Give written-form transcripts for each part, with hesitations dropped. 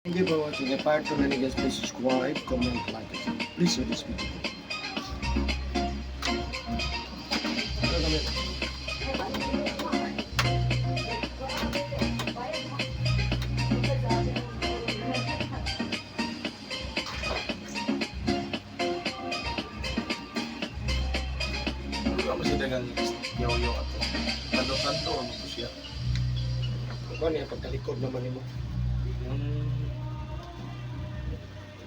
Thank you for watching. If part 2 na guys, please subscribe, comment, like, and share. Please share this video. Ano kami? Ano ba siya dagang yaw-yaw ato? Kando-kando ano po siya? Ano niya, pagkalikod naman nimo.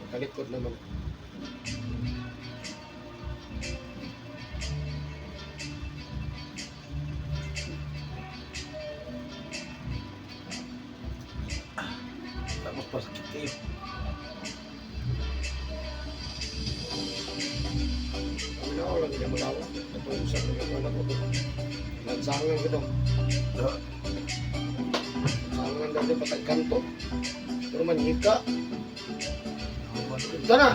Pagkalikod naman. Tapos pa sakit kayo. Ang nao lang niya malawa. Katong sa mga anak ko. Lansangan ko to. Da. Lansangan dati patagkanto. Pero man hika. Ito na.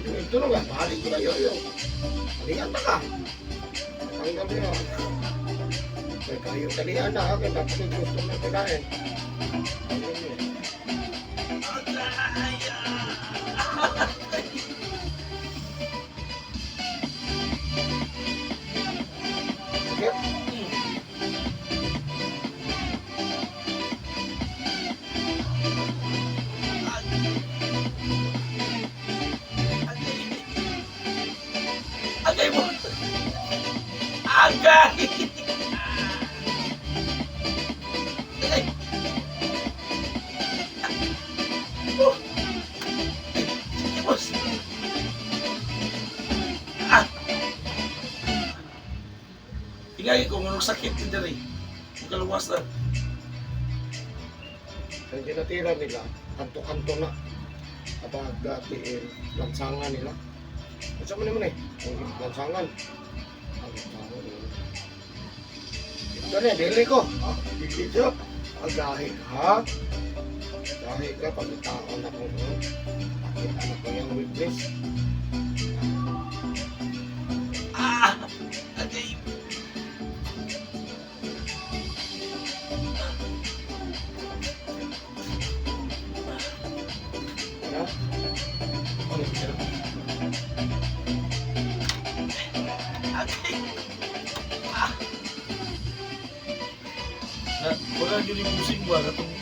Ito na nga. Balik ko na yo yo. Talian ta ka. Tanggal niya. Kaya kayo talian na. Kaya dapat yung gusto na kinain. Ano yun eh. Okay. Agay mo! Agay! Agay! Oh! Sige, boss! Ah! Ingay ko, nganong sakit din diri. Ang kaluwas na. Ang ginatira nila, kanto-kanto na. Kapag tiin, lansangan nila. Ano man naman eh, ang lansangan. Ang lansangan eh. Ito na, dili ko. Ah, dili siya. Agahi ka. Agahi ka, pagkitaon ako. No? Pakita na ko yung weakness. Ah! Agay! Ano? Agay! Ah! Na, wala yun yung busing ba? Katong...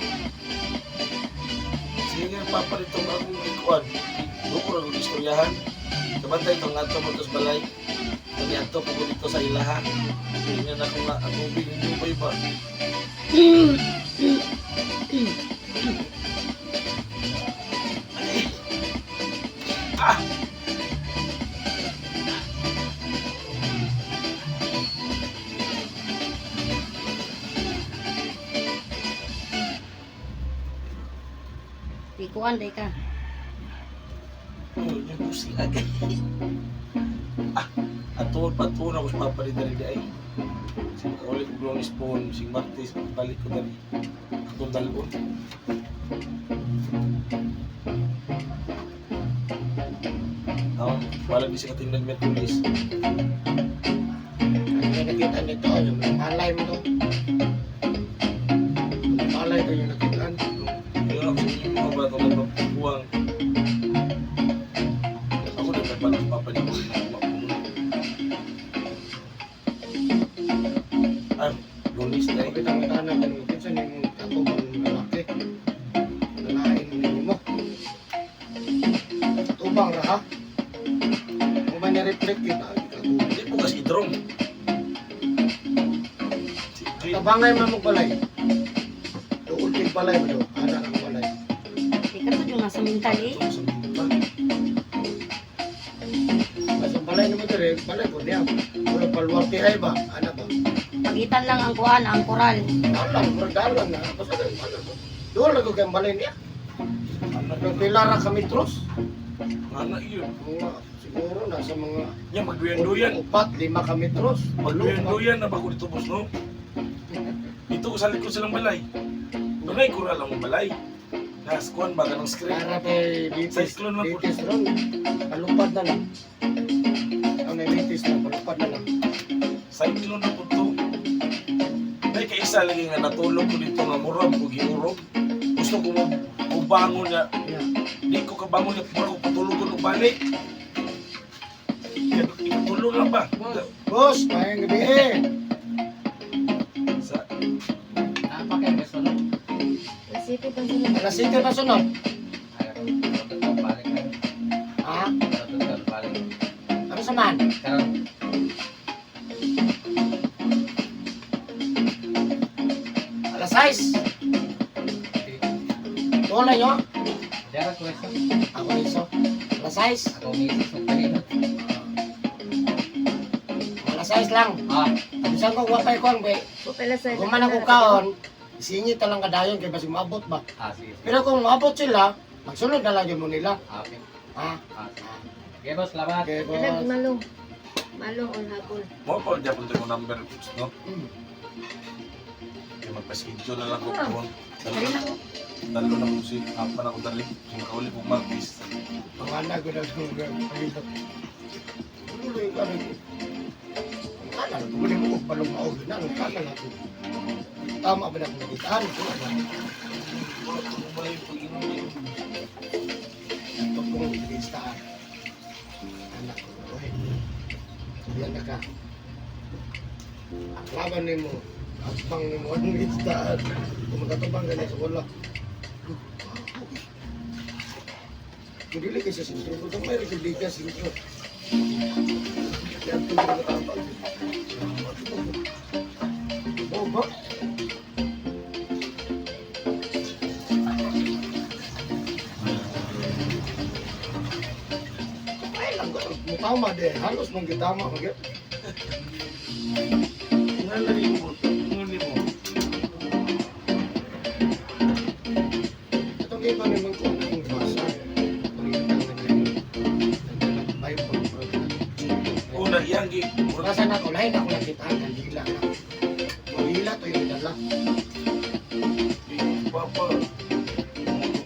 Sige nga, papalitong akong ikuan. Buko rin kong istoryahan. Kabantay itong ato mo tos balay. Kani ato po ko dito sa ilaha. Tingnan ako nga, ang tubig, hindi ba iba? Agay! Ah! Di kuan day ka. Oh, yung busing agay. Ah, ato pa ato na ko sa papa ni dali ay. Sing ulit ko Lunes po, sing Martes balik ko dali. Atong dalon. Oh, wala di siya katingnan Merkulis. Ang nakita nito, yung malay mo to. Yung malay ko yung nakitaan. Yung ako sa inyo mga bata nagpapuwang. Ako na may palas papa ni ko. Ah, Lunes na eh. Pakita mo tanan kung kinsa ning katubang lalaki. Lalain ninyo mo. Tubang ra ha. Kung may ni-reflect kita, katubang. Hindi po kasi idrong. Sige. Tabangay man mo balay. Duol kay balay mo do. Ana ang balay. Di ka to yung nasa mental eh. Ito sa minta. Basta balay nimo dire, balay ko niya. Wala paluwarte ay ba? Ana ba? Pagitan lang ang kuan, ang koral. Dalan, murag dalan na. Basta kay ano. Duol lang ko kay balay niya. Anak Nang pila ra ka metros. Anak yun. Mga siguro nasa mga Yan, magduyan-duyan. upat, lima ka metros. Magduyan-duyan na ba ko dito, boss, no? Dito ko sa likod silang balay. Doon ay kural ang balay. Naskuan ba ka ng screen? Para kay Bitis, Cyclone lang po. Bitis ron. Palupad na lang. Ang Bitis na, palupad na lang. Cyclone na po to. May kaisa lagi nga natulog ko dito nga murag ko giurog. Gusto ko mo bangon niya. Yeah. Di ko kabangon niya, pura ko patulugon og balik. Ikatulog lang ba? Boss, maayong gabi eh. Sa Isipin pa sila. Alas 7 pa sunod. Ha? Ano sa man? Alas 6. Tuon na nyo? Ako iso. Alas 6. Alas 6 lang. Bisan ko wa pa'y kuang be. Pala sa Kung man ako kaon, singit na lang kadayon kay basig maabot ba. Pero kung maabot sila, magsunod na lang yun mo nila. Ha? Okay, boss, salamat. Okay, Talag boss. malong. Malong on hapon. mo pa gyapon ko number, no? Kaya magpaschedule na lang ko kung Dali na ko. dalo na ko si hapa na ko dali. Si makauli kong Martis. Pangalan ko na itong pagilot. Tuloy ka rin. Ang kana na, tugulin mo kung palong maog na, ang kana na ito. Tama ba na kung nagitaan? Ito ba? Ito kung nagitaan. Anak ko, oy. Yan na ka. Ang laban ni mo, ang ni mo, ang istaan. Kung magkatubang ka na sa wala. Kung dili kayo sa sentro, kung may rin ka sa sentro. Kaya ito yung natabang. Oh, ba? Ay lang ko, mutama de, halos mong gitama mag. Nalali mo, nguli mo. Itong iba naman ko ang basa. Pagkita nga na yun. Bible, Una iyang gi Basa na ako, lain ako nakita ang kandila na. Mahila to yung dala. Papa.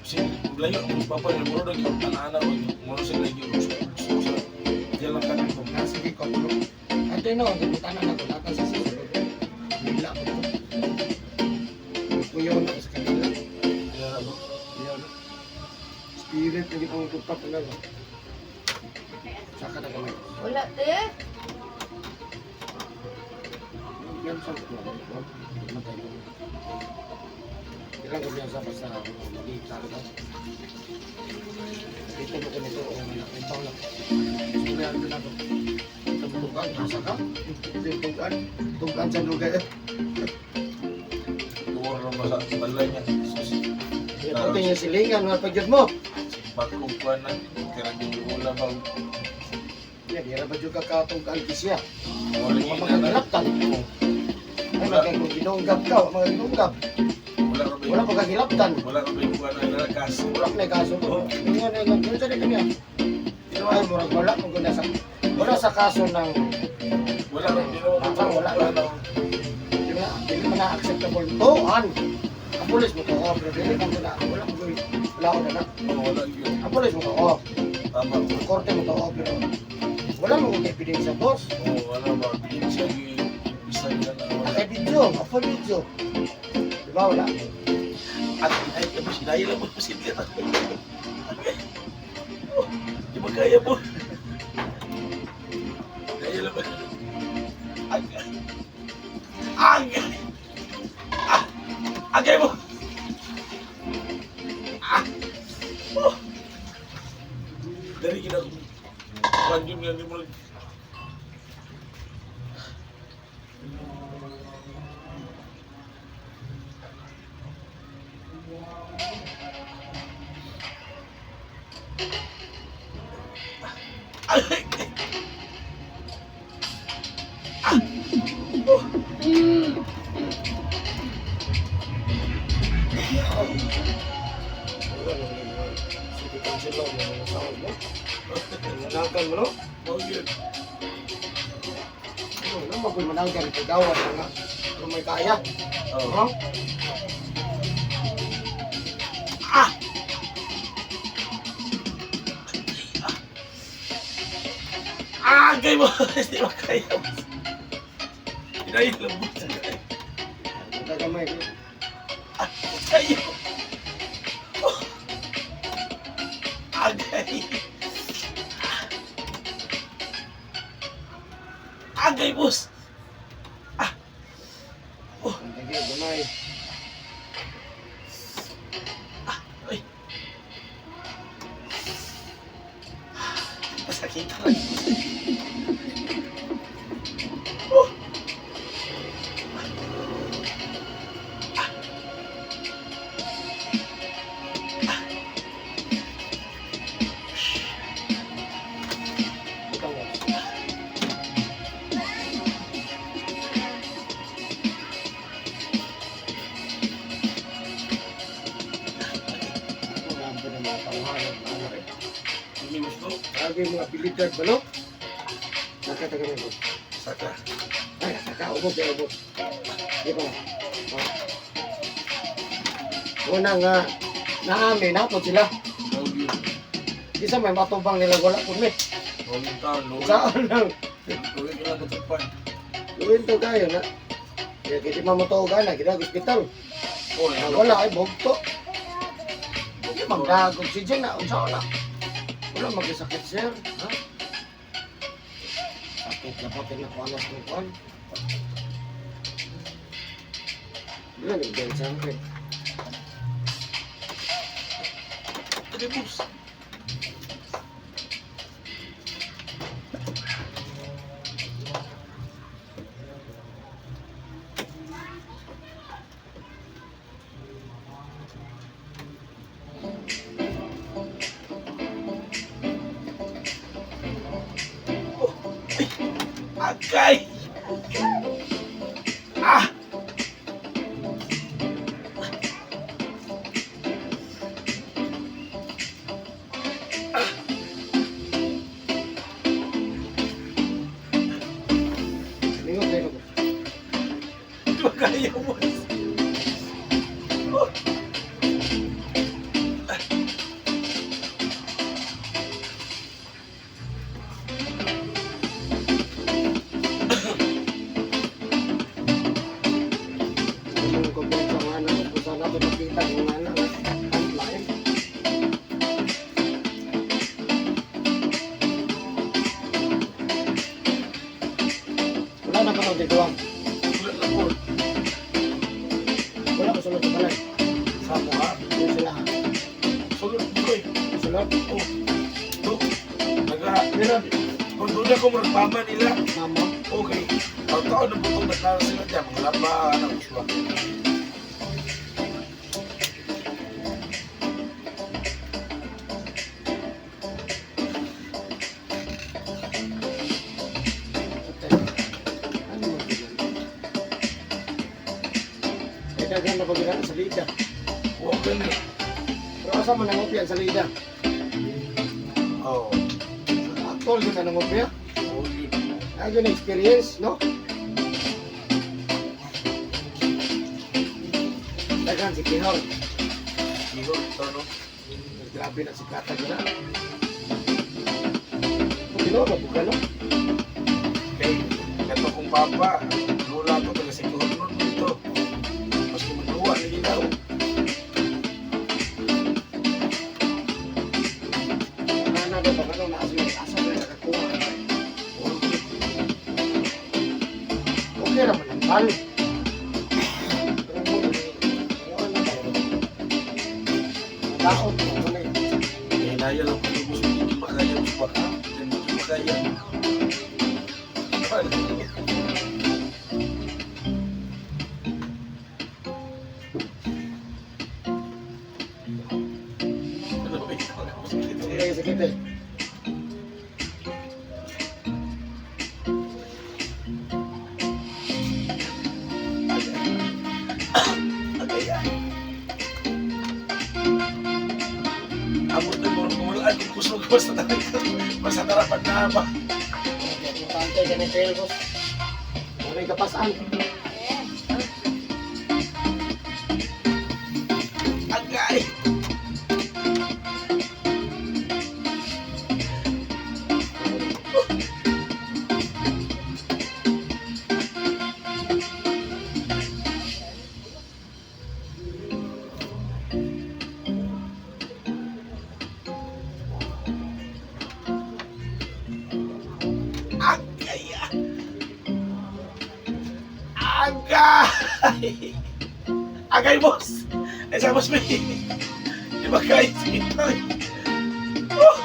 Si layo ang papa ni muro gyud ana-ana ko muro sa lagi gusto sa diyan lang kami ko. Nasa di ko. Ate no, gibutanan ako nata sa susunod. Hila ko to. Kuyaw na ko sa kanila. Kaya ano? Kuyaw na. Spirit na ang tupak na lang. Saka na kami. Wala te. Yan sa matay mo. Ilang ko sa basta magiging sa ba? Nakita mo ko nito o mga ikaw lang. Istoryahan ko na ako. Ito mo tugan, nasa ka? Tugan, tugan sa lugar. Tuwar ra ba sa balay niya. Sus, Ito yung silingan, mga pagyud mo. bagong kuan na tira gyud ula ba. Yan, hira ba dyan ka katungkaan kisya? Wala Mga magagilaptan. Ay, mga ginunggab ka, mga ginunggab. Wala ra ba. Wala pagkagilaptan. Wala ra ba yung kuan na kaso. Wala na kaso ko. Ingon na ingon. Sa kanya. Ay, murag wala kung guna sa wala sa kaso ng Wala ra di Parang wala na. Di ba dili man na acceptable to an. Ang pulis mo to, oh, pero dili man ko na wala ko wala ko na na. Wala gyud. Ang pulis mo to, oh, Tama. ang korte mo to, oh, pero wala mo kung ebidensya, boss. Oh, wala ba. Di siya isa nila na wala. Nakay video, ako video. Di ba wala? At ay tapos dahil lang mo posible ta. Di ba kaya mo? Kaya lang ba? Agay. Agay. Ah! Agay mo. Ah! Oh. Dari kita kwan yun nga ni mo. Agay. Wala nang ginawa. Sige, cancel lang mo ang sahod mo. Managan mo, no? Oh, yun. Ano, no, magoy managan ito dawat na nga. Pero may kaya. Oh. No? Ah! Ah, gay mo! Hindi ba kaya? Dahil lang mo. Ang kagamay ko. Kayo! Oh. Agay, boss. Sige, gamay. Ay. Masakit talaga. Oh. Ikaw, boss. Grabe na mga tawhanan, ano eh. Hindi gusto. Grabe yung mga abilidad ba, no? Nakataga na, boss. Saka. Ay, nasaka. Ubos, eh, ubos. Di ba? Oh. Una nga, naami, napod sila. Huwag yun. Di sa may matubang nila, wala po mi. Huwag yung tao. Luwi. Saan lang? Luwi ka lang matupan. Luwin to kayo na. Kaya kaya di mamatuog na, ginag ospital. Oh, Ah, wala ay bugto. Di magdagog si Jen na, unsa wala. Wala magisakit sir, ha? Sakit na po kinakuanas ng kuan. Wala ni Ben sa akin. Agay, boss. Oh, ay, agay! Ah! Lingon kayo ko. Di ba kaya, boss? Oh. Anong kumpiyansa nga na, kung saan natin makita kung nga na, ang lain. Wala na pa itong dito. Wala na po. Wala ko sulod sa balay. Sa mukha. Yung sila. Sulod ko eh. Sulod. Oh. Do. Naga. Meron. Kung doon ako magpama nila. Mama. Okay. Taon-taon na putong nagkara sila dyan. Mga laba, anak ko siya. Ano mo ganyan? Eh, daghan na pag sa lida. Huwag ganun. Pero asa man ang upya sa lida? Oo. Actual yun ang upya. Oo yun. Ay, yun experience, no? Daghan si Kihor. Iho, ito no. Grabe na si Kata na. Kung ba buka, no? Kay, kato kong papa, lula to, taga sa Kihor nun dito. Maski magluwa, lagi daw. Ana daw baka nung naasa yung asa na nakakuha. Okay raman ang bal. Pero mo, ano na ba? Daot mo, ano eh. Eh, naya lang kung lubos, hindi makaya, mas baka. Hindi makaya. Ano ba ito? Okay, sakit eh. Agay. Abot na mo, kung wala akong kusog, basta talaga, basta tarapat na ba? Importante ka ni Phil, boss. Ano yung kapasan? Agay! Agay! Agay, boss! Ay, sa boss, may... Di ba kahit ito? Oh!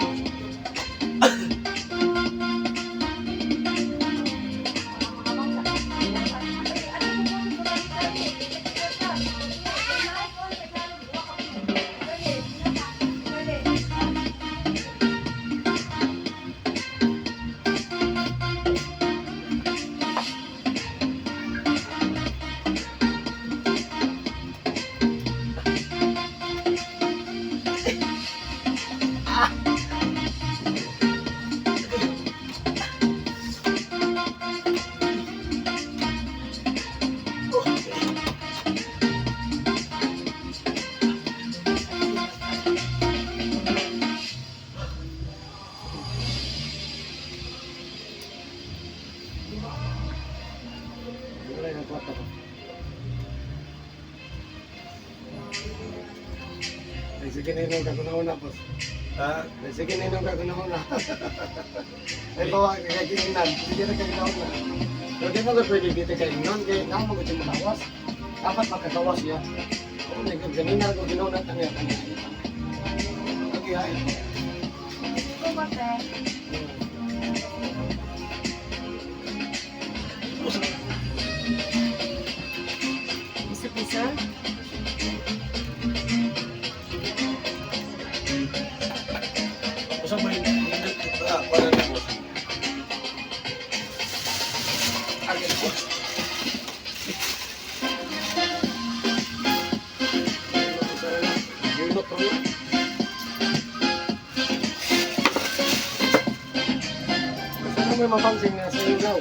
Wala yung kwarta ko. Ay, sige na yun, kagunauna, boss. Ha? Ay, sige na yun, kagunauna. Ay, bawa, kakaginan. Sige na kagunauna. Pero di mo ka pwede dito kay Inon, kaya nga mo kasi makawas. Dapat makagawas siya. Oo, ganina ko ginauna tangya. Okay, ay. Isa pisa. Usa may ah, wala na boss. Agay, boss. Bunot ko na. Basta na may mapansin nga sa iyo daw.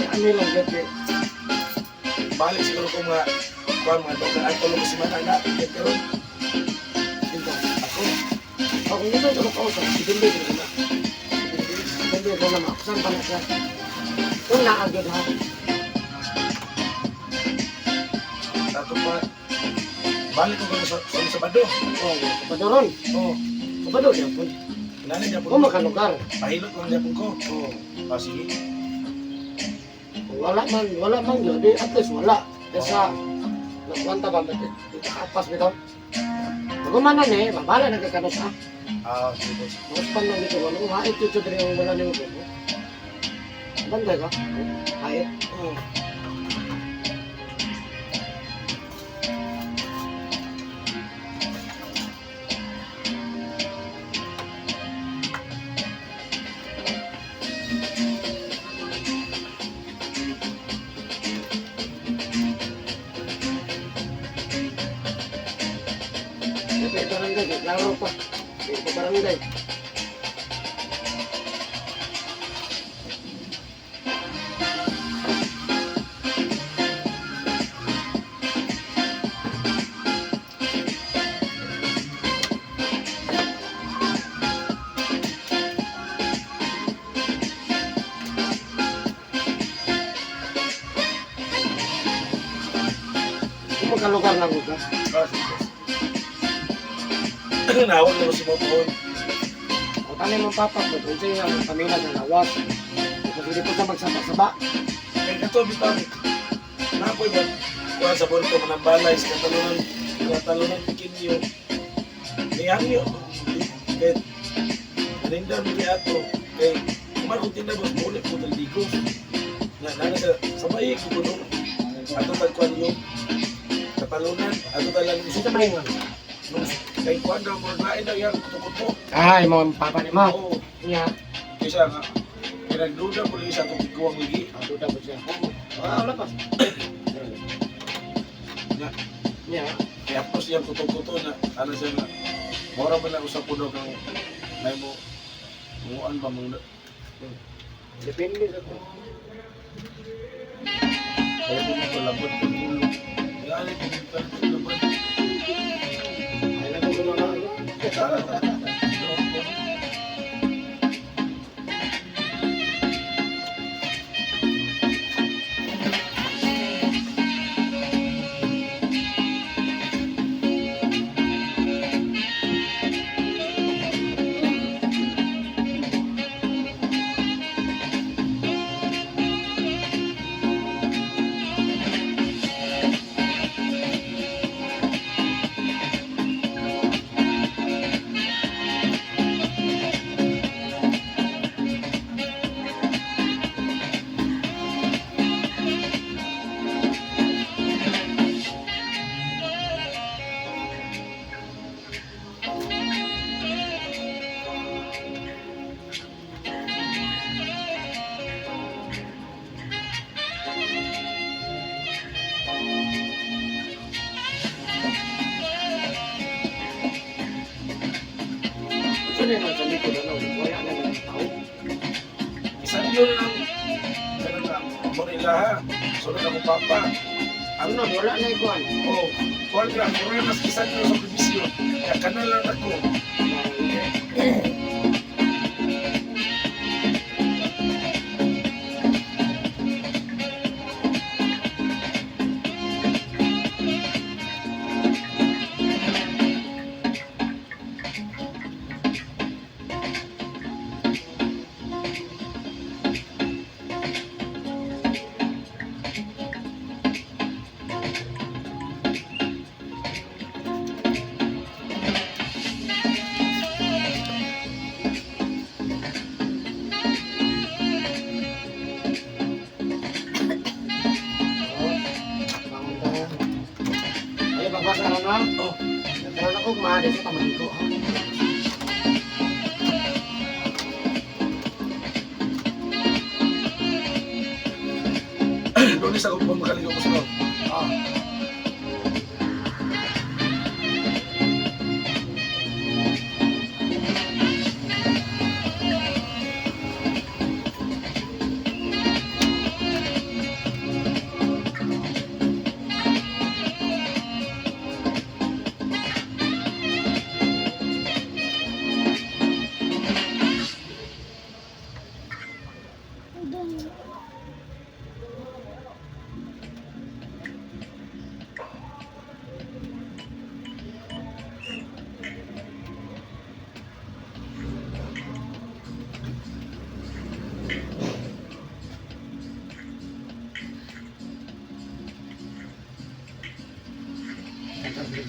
Ano lang gati. Balik siguro ko mga kuan mga doktor ay tulog si Manana pero Ito. ako. Ako gusto ko kausap, depende ko na. Depende ko na makusan pa na siya. Kung naagad ha. Ato pa balik ko sa sa Sabado. Oo, Sabadoron. Oh, Sabado yapon. nanay japon. Kung makalugar. Pahilot lang japon ko. Oo. Ah, sige. Kung wala man yun, di at least wala. Kaysa, nagkwanta ba, ikapas bitaw. Pag na eh, babala na kay kanus ah. Ah, sige boss. Mauspan lang dito, wala mo hait dito diri ang wala nimo ko. Bantay ka? Hait. Oh. Ito yung barangay, kay klaro pa. Ito barangay. Kung magkalugar lang ko ka. Ah, sige boss. Nawag na ko si Mopohon. O tani mo papa ko, kung sa'yo ang pamilya sa lawas. Kasi hindi po sa magsaba-saba. Kay kato bitaw. Napoy ba? Kuan sa bolto manambalay sa katalunan, katalunan pikinyo. Niyangyo. Kay naninda mi kay ato. Kay kumar kung tinda boss muli ko taldigos. Na nana sa sabay ko kuno. Ato tag kuan yung katalunan, ato talang Gusto sa maingon. nung kay kuan daw mo lain daw yang kuto-kuto. Ay, mo ang papa ni mo. Oo. Niya. Kaysa nga kay nagduda mo lagi sa atong tiguang lagi. Ang duda po siya. Ah, wala pa. Nga. Niya. Kaya po siyang kuto-kuto na ano siya nga mora man na usap po daw kang may mo muan ba mong Depende sa ko. kaya di mo ko labot ng ulo. Kaya ano yung pagkalit labot. Ay, nagugulo na ako. Tara, tara. Doon po. na yun sa likod, ano? Wala na ng tao. Isan yun lang. Ganun lang. Mo nila ha. Sunod ako papa. Ano na, wala na ikuan. Oh, kuwan ka. Kuwan mas isan yun sa probisyon. Kaya kanal lang ako. Bangon tayo. Ay, babasa na na. Oh. Nagkaroon ako, maaari sa tamaligo, ha? Lunes ako pa makaligo ko sa Ah.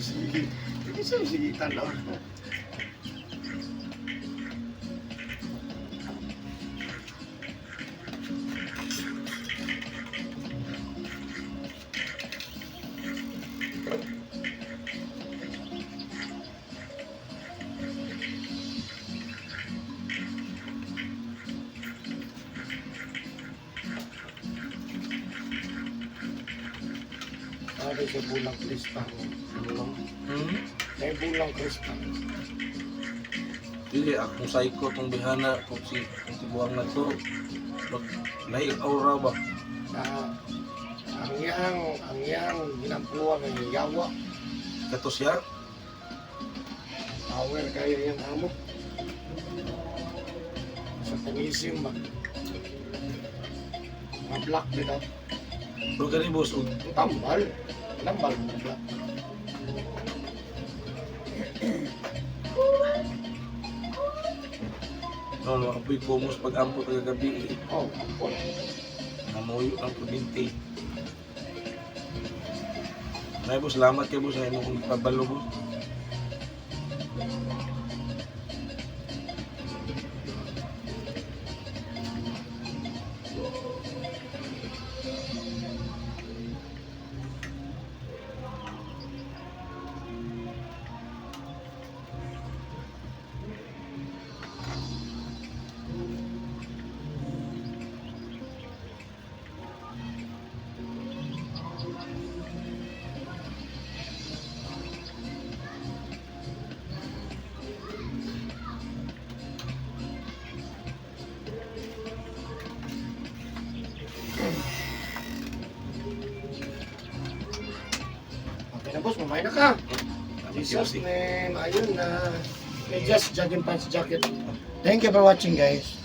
Sige. Sige, sige, sige, tanaw. Sabi sa bulang kristal. Ano? Hmm? May bulang kristal. Dili akong psycho tong bihana kung si kung tiguang na to. Mag lahi aura ba? Sa ang iyang ginampuan ng yawa. Kato siya. Power kaya iyang amo. Sa pangisim ba? Mga black dito. Pero gani boss og Ang tambal. Tambal mga black. no no apoy kumos pag ampo kagabi. Eh. Oh, ampon. Namuyo ang probinte. Nay boss, salamat kay boss na imo kong gipabalo boss. Okay na boss, mamay na ka. Salamat kay Jesus boss, eh. name, ayun na. May just jogging pants jacket. Thank you for watching, guys.